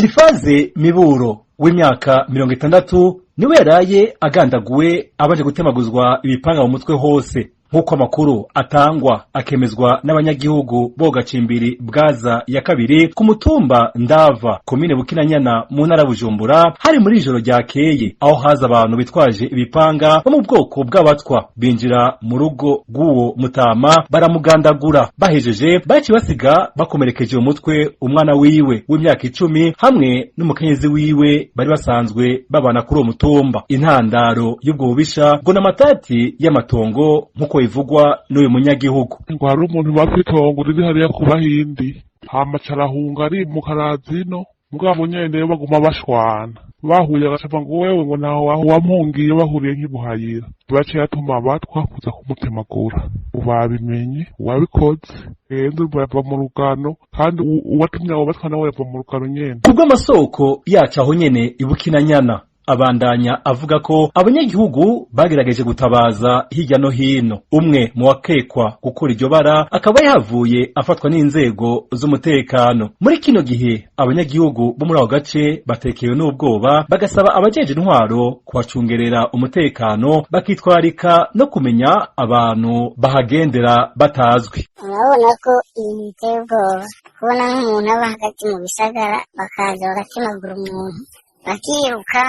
Elifaze Miburo w'imyaka 60 niwe yaraye agandaguwe abanje gutemaguzwa ibipanga mu mutwe hose, nk'uko amakuru atangwa akemezwa n'abanyagihugu bo Gacimbiri Bwaza ya kabiri ku mutumba Ndava, komine Bukinanyana, mu ntara Bujumbura. Hari muri ijoro ryakeye aho haza abantu bitwaje ibipanga bo mu bwoko bw'abatwa, binjira mu rugo rw'uwo mutama baramugandagura. Bahejeje baciye basiga bakomerekeje umutwe umwana wiwe w'imyaka 10 hamwe n'umukenyezi wiwe bari basanzwe babana kuri uwo mutumba. Intandaro y'ubwo bubisha ngo n'amatati y'amatongo, nk'uko bivugwa n'uyu munyagihugu. Ngo hari umuntu bapfa itongo riri hariya ku Bahindi, hama aca arahunga arimuka araza ino, mugabo nyene baguma bashwana. Bahuye agaca ngo wewe ngo ntaho wampungiye, bahuriye nk'ibuhayira. Baciye atuma abatwa kuza kumutemagura. Babimenye uwabikoze rero bava mu rugano, kandi uwatumye abo batwa nawe yava mu rugano nyene. Kubw'amasoko yacu aho nyene ibukinanyana, abandanya avuga ko abanyagihugu bagerageje gutabaza hirya no hino, umwe mu wakekwa gukora iryo bara akaba yahavuye afatwa n'inzego z'umutekano. Muri kino gihe abanyagihugu bo muri ako gace batekewe n'ubwoba, bagasaba abajeje intwaro kubacungerera umutekano, bakitwarika no kumenya abantu bahagendera batazwi. Urabona ko ibintu biteye ubwoba, kubona nk'umuntu aba hagati mu bisagara bakaza bagatemagura umuntu bakiruka.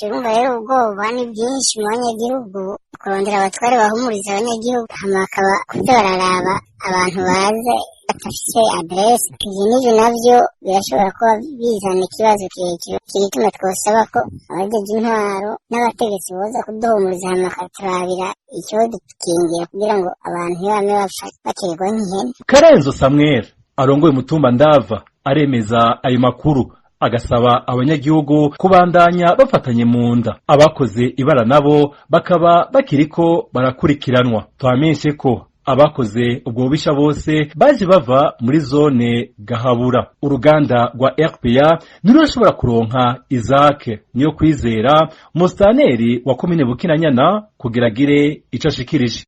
Urumva rero ubwoba ni bwinshi mu banyagihugu, kurondera abatware bahumuriza abanyagihugu, hama bakaba kuza bararaba abantu baze badafise aderesi. Ivyo n'ivyo navyo birashobora kuba bizana ikibazo kirekire. Igituma twosaba ko abajeje intwaro n'abategetsi boza kuduhumuriza, hama bakaturabira icodukingira kugira ngo abantu ntibame bapfa baterwa nk'ihene. Karenzo Samuel arongoye umutumba Ndava aremeza ayo makuru, agasaba abanyagihugu kubandanya bafatanye mu nda. Abakoze ibara nabo bakaba bakiriko barakurikiranwa. Twamenyeshe ko abakoze ubwo bubisha bose baje bava muri zone Gahabura. Uruganda rwa RPA ntirurashobora kuronka Isaac Niyo Kwizera, musitanteri wa komine Bukinanyana, kugira agire ico ashikirije.